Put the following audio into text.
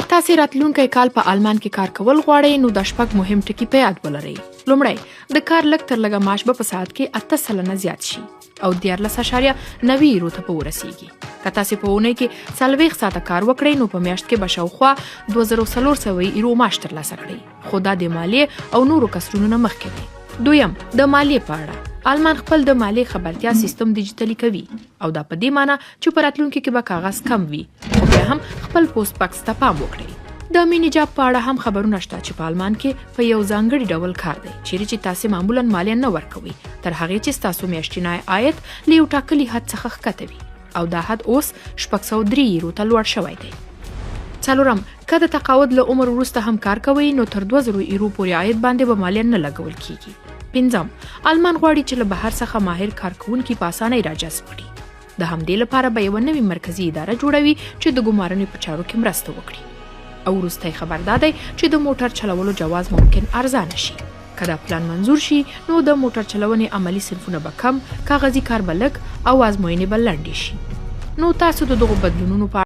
که تاسې راتلونکی کال په آلمان کې کار کول غواړئ، نو دا شپږ مهم ټکي په یاد ولرئ. لومړی، د کار لږ تر لږه معاش به په ساعت کې 8% زیات شي او 13.90 یورو ته به ورسیږي. که تاسې په اونۍ کې 40 ساعته کار وکړئ، نو په میاشت کې به شاوخوا 2400 یورو معاش ترلاسه کړئ، خو دا د مالیې او نورو کسرونو نه مخکې دی. دویم، د مالیې په اړه آلمان خپل د مالیې خبرتیا سیستم دیجیتالي کوي او دا په دې معنی چې په راتلونکي کې به کاغذ کم وي، خو بیا هم خپل پوسټ بکس ته پام وکړئ. د مینی جاب په اړه هم خبرونه شته چې په آلمان کې په یو ځانګړي ډول کار دی، چیرې چې تاسې معمولا مالیه نه ورکوئ تر هغې چې ستاسو میاشتنی عاید له یو ټاکلي حد څخه ښکته وي او دا حد اوس 603 یورو ته لوړ شوی دی. څلورم، که د تقاعد له عمر وروسته هم کار کوئ، نو تر 2000 یورو پورې عاید باندې به مالیه نه لګول کیږي. پنځم، آلمان غواړي چې له بهر څخه ماهر کارکوونکي په اسانۍ راجذب کړي. د همدې لپاره به یوه نوې مرکزي اداره جوړوي چې د ګمارنې په چارو کې مرسته وکړي. او وروستی خبر دا دی چې د موټر چلولو جواز ممکن ارزانه شي. که دا پلان منظور شي، نو د موټر چلونې عملي صنفونه به کم، کاغذي کار به لږ او ازموینې به لنډې شي. نو تاسو د دغو بدلونونو په